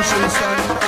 خۆشەویستان.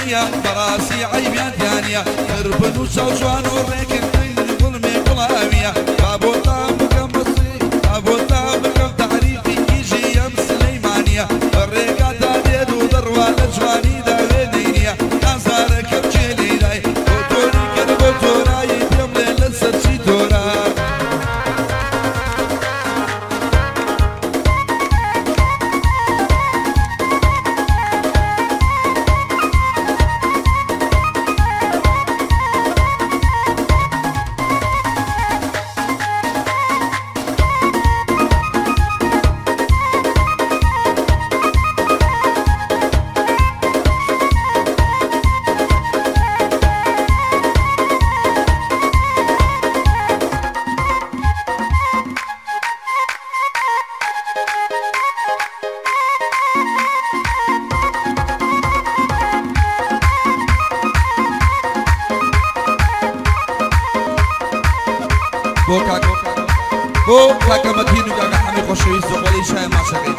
نییە بەڕاستی عەیبیان تیا نییە قربن و چاوجوان و ڕێکن گوڵمێ گوڵاویە با بۆتان بکەم بەسی با بۆتان بکەم تەعریفی کیژی ئەم سلەیمانیە بە ڕێگادا دێت و دەڕوا لە جوانیدا وێنەی نییە نازارەکەم کێ لێی بۆ تۆری کرد بۆ تۆرایی پێم لێ لەسەر چی تۆرا. بۆ کاکە مەتین و کاکە حەمی خۆشەویست و قۆڵی شای ماشەکەی.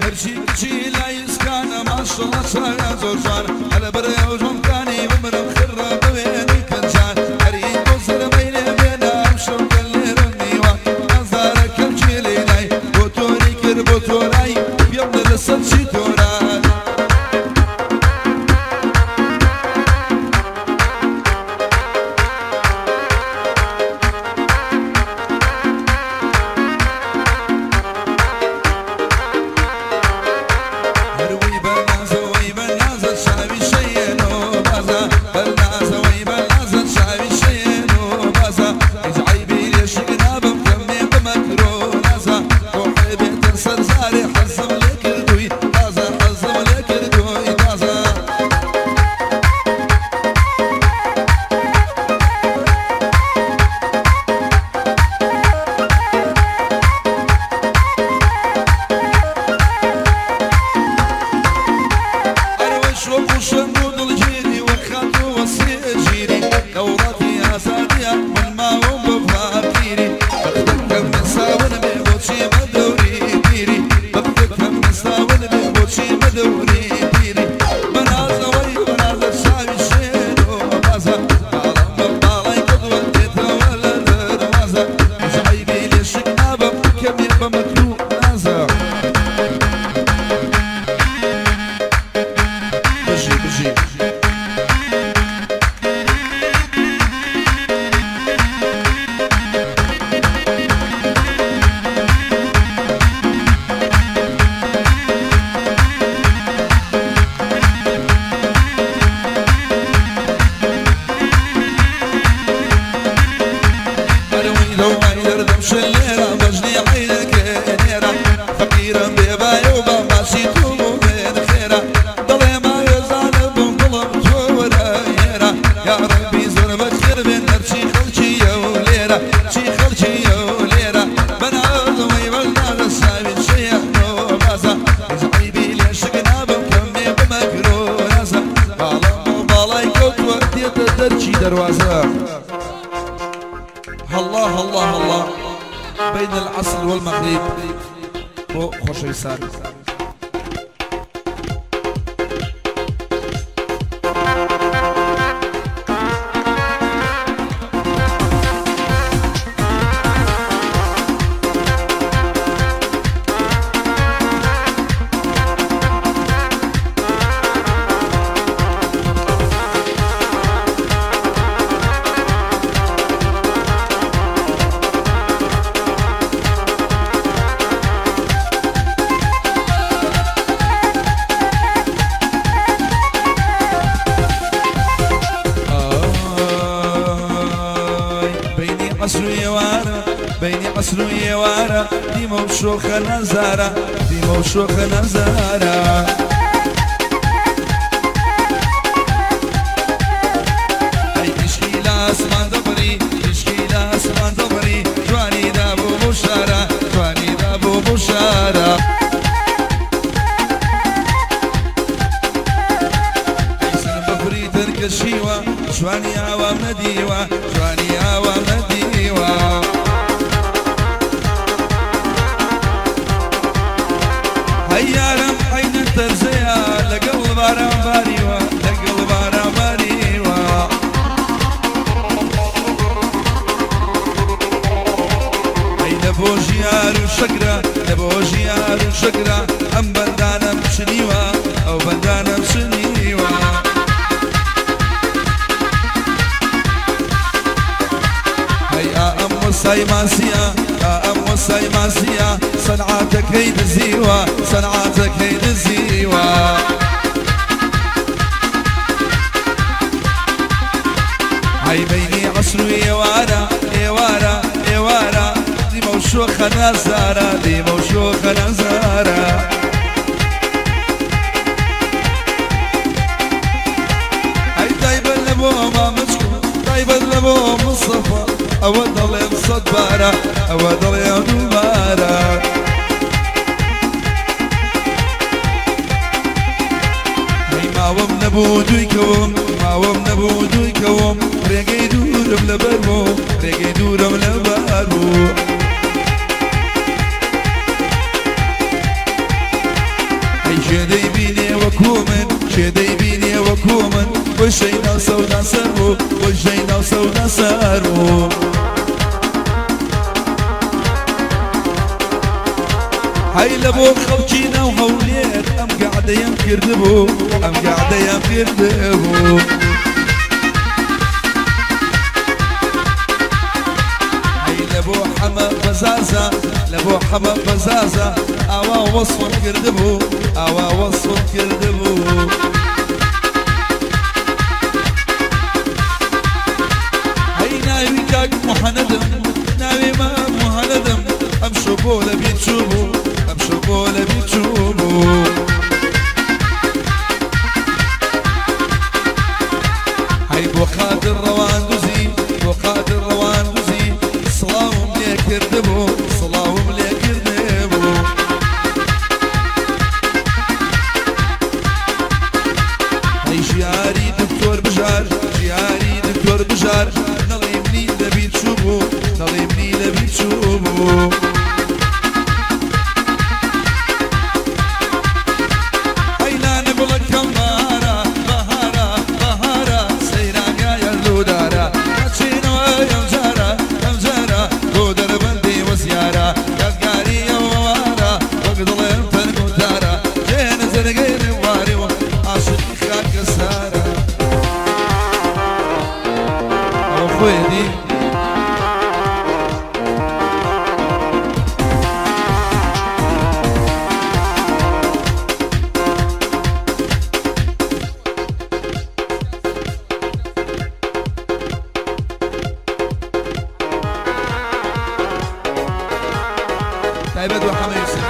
هەرچی کچی لای ئیسکانە ماشەڵڵا چاویان زۆر جوانە هەلە بەرێ ئەو جوانکانی بمرم خڕە بوێنەی پەنجان هەرین بۆ زەرمەی لێ بێنە ئەمشەو کە لێرەم میوان نازارەکەم کێ لێی دای بۆ تۆری کرد بۆ تۆرای پێم لێ لەسەر چی تۆرا. دروازة الله الله الله بين العصر والمغرب خوشيسان. بيني عصر ويوارا ديما وشوخ نزارة ديما وشوخ نزارة. أي تشكي لاسمان دبري تشكي لاسمان دبري جواني دابو بشارة جواني دابو بشارة. أي سن بفري تركشيوة جواني عوا مديوة جواني عوا مديوة. بۆ ژیار و شەکرە ئەم بەندانەم چنیوە ئەو بەندانەم چنیوە هەی ئا ئەم وەسای ماسیە ئا ئەم وەسای ماسیە سەنعاتەکەی دزیوە سەنعاتەکەی دزیوە هەی بەینی عەسر و ئێوارە ئێوارە ئێوارە دیمە و شۆخە نازارە دیمە و شۆخە نازارە ئەی تایبەت لە بۆ مامەچکۆ تایبەت لە بۆ مستەفا ئەوە دەڵێم سەد بارە ئەوە دەڵێم دووبارە هەی ماوەم نەبوو دووی کەوم ماوەم نەبوو دووی کەوم ڕێگەی دوورم لەبەر بوو ڕێگەی دوورم لەبەر بوو ئەی کێ دەیبینێ وەکوو من کێ دەیبینێ وەکوو من وشەی ناو سەودا سەر بوو وشەی ناو سەودا سەر بوو هەی لە بۆ خەڵکی ناو هەولێر ئەم گەعدەیەم کردبوو ئەم گەعدەیەم کردبوو هەی لە بۆ حەمە بەزازە لە بۆ حەمە بەزازە ئاوا وەسفم کردبوو ئاوا وەسفم کردبوو هەی ناوی کاک محەنەدم ناوی مام محەنەدم ئەمشۆ بۆ لەبیر چوو بوو ئەمشۆ بۆ لەبیر چوو بوو هەی بۆ قادر ڕەواندوزی بۆ قادر ڕەواندوزی سڵاوم لێ کردبوو سڵاوم لێ کردبوو هەی ژیاری دکتۆر بژار ژیاری دکتۆر بژار نەڵێ منی لەبیر چوو بوو نەڵێ منی لەبیر چوو بوو هەیلانە گوڵەکەم بەهارە بەهارە بەهارە سەیرانگایە لوودارە ئەچینەوە ئەم جارە ئەم جارە بۆ دەربەندی وەزیارە یادگاری ئەووارە وەک دڵێم تەنگ و تارە جێنە زەرگەی ڕێواری و عاشقی خاکە سارە ئەوە خۆیەتی تایبەت بۆ حەمە یوسف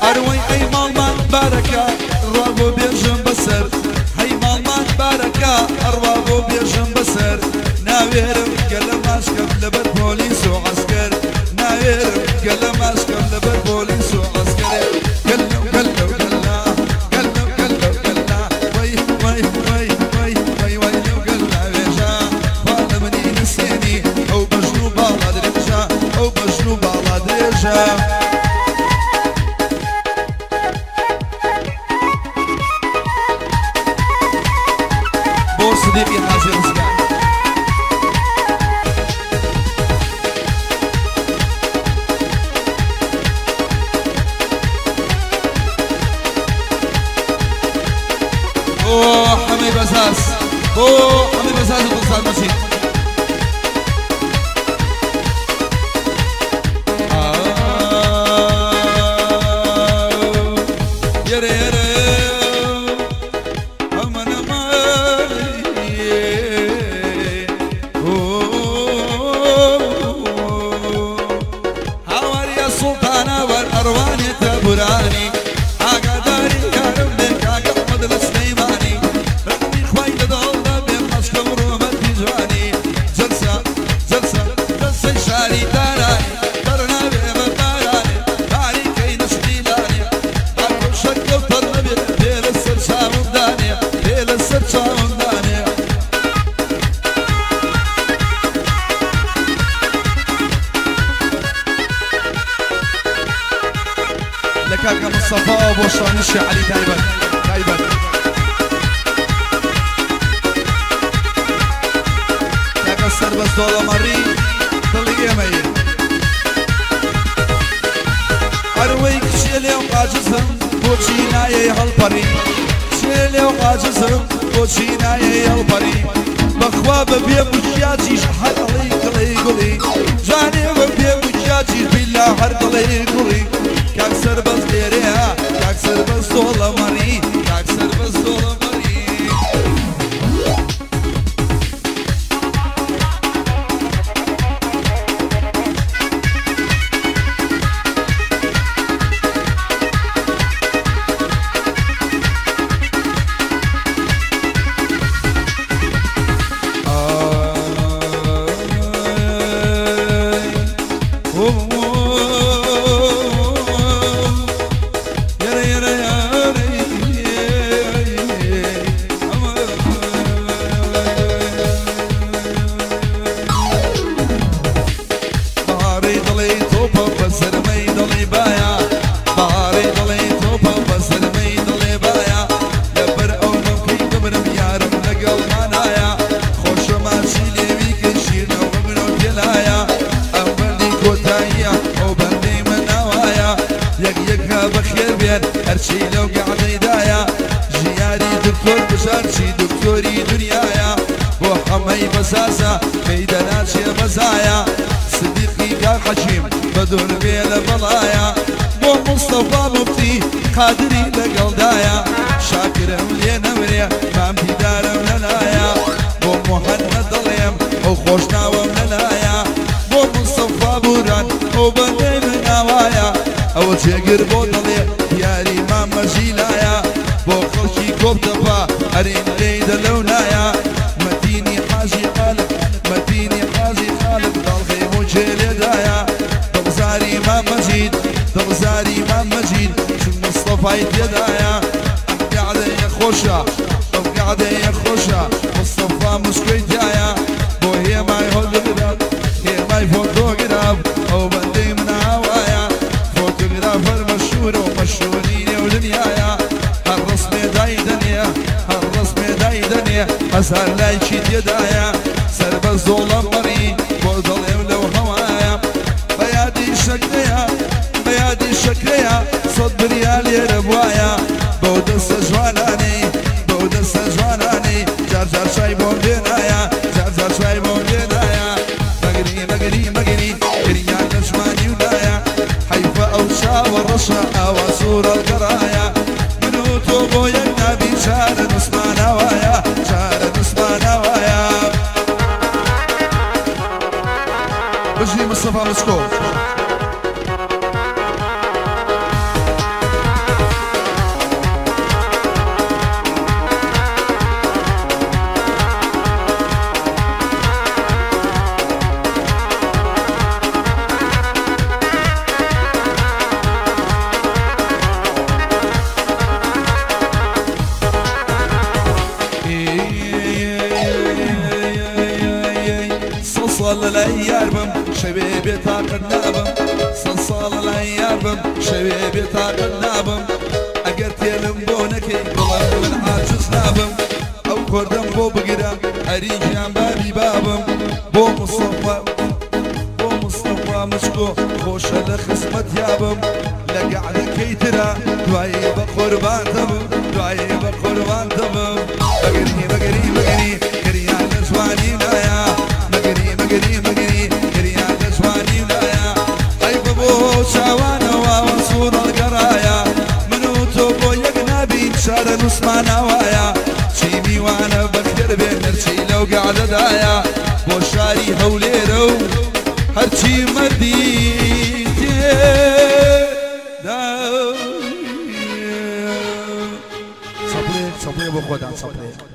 ئەروەی ئەی ماڵمان بارەکە ڕوا بۆ بێژم بەسەر هەی ماڵمان بارەکە ئەڕوا بۆ بێژم بەسەر ناوێرم گەلە ماشکەم لەبەر پۆلیس و عەسکەر ناوێرم گەلە ماشکەم لەبەر پۆلیس و عەسکەر گەلە و گەلە و گەلە گەلە و گەلە و گەلە وەی وەی وەی وەی وەی وەی لەو گەلە وێژە خوا لە منی نسێنی ئەو بەژن و باڵا درێژە ئەو بەژن و باڵا درێژە بۆ سدیقی حاجی ڕزگار بۆ حەمەی بەزاز بۆ حەمەی بەزاز و دڵساد مەجید یەرە یەرە ئەمە هاواریا سوڵتانە وەر ئەڕوانێتە بورانی ئاگاداری شێ عەلی تایبەت تایبەت کاکە سەربەست دۆڵەمەڕی دڵی ئێمەیە ئەروەی کچێ لێو عاجزم بۆچی نایەی هەڵپەڕی کچێ لێو عاجزم بۆچی نایەی هەڵپەڕی بەخوا بە بێ مکیاجیش هەر ئەڵێی دڵێ گوڵی جوانێ بە بێ مکیاجیش بیلا هەر دڵێ گوڵی کاک سەربەست لێرەیە کاک سەربەست دۆڵەمەڕی کاک سەربەست دۆڵەمەڕی هەرچی لەو گەعدەیدایە ژیاری دکتۆر بژار چی دکتۆری دنیایە بۆ حەمەی بەساسە پێی دەناچێ بەزایە سدیقی کاک حەکیم بە دوور بێ لە بەڵایە بۆ مستەفا موفتی قادری لەگەڵدایە شاکرم لێ نەمرێ مام دیدارم لەلایە بۆ محەممەد دەڵێم ئەو خۆشناوم لەلایە بۆ مستەفا بوران ئەو بەندەی مناوایە ئەوە جێگر بۆ دەڵێ دیاری مامە ژیلایە بۆ خەڵکی کۆپتەپا ئەرین لێی دەلەونایە مەتینی حاجی خالق مەتینی حاجی خالق داڵغەی موجێ لێدایە دڵزاری مام مەجید دڵزاری مام مەجید چون مستەفای تێدایە ئەم قەعدەیە خۆشە ئەم قەعدەیە خۆشە مستەفا مشکۆی تیایە بۆ هێمای هۆلگراف هێمای فۆتۆگراف ئەو بەندەی مناوایە فۆتۆگرافەر مەشهورە و مەشهوری نێو دنیایە هەر ڕسمێ دایدەنێ هەر ڕسمێ دایدەنێ هەزار لایکی تێدایە سەربەست دۆڵەمەڕی بۆ دەڵێم لەو هەوایە بە یادی شەکرەیە بە یادی شەکرەیە سەد بریا لێرە بوایە بەو دەستە جوانانەی بەو دەستە جوانانەی جار جار چای بۆم دێنایە جار جار چای بۆم دێنایە مەگری مەگری مەگری گریان لە جوانی و نایە حەیفە ئەو چاوە ڕەشە ئاوا سوورە گەڕایە من و تۆ بۆ یەک نابی چارە نووسمانەوایە چارە نووسمانەوایە بژی مستەفا مچکۆ. لای یار بم شەوێ بێتاقەت نابم سەد ساڵە لای یار بم شەوێ بێتاقەت نابم ئەگەر تێلم بۆ نەکەی بڵێم من عاجز نابم ئەو کوردەم بۆ بگرە ئەری گیان بابی بابم بۆ مستەفا بۆ مستەفا مچکۆ خۆشە لە خزمەت یابم لە گەعدەکەی ترە دوایی بە قوربان دەبم دوایی بە قوربان دەبم بەگری بەگری بەگری گریان لە جوانی نایە مەگری مەگری مەگری گریان لە جوانی نایە حەیفە بۆ چاوانەوە سوورە گەڕایە من و تۆ بۆ یەک نابین چارە نووسمانەوایە چی میوانە بەخێر بێ نەرچی لەو گەعدەدایە بۆ شاری هەولێرە و هەرچی مەردی تێدا. چەپڵێ چەپڵێ بۆ خۆتان چەپڵێ.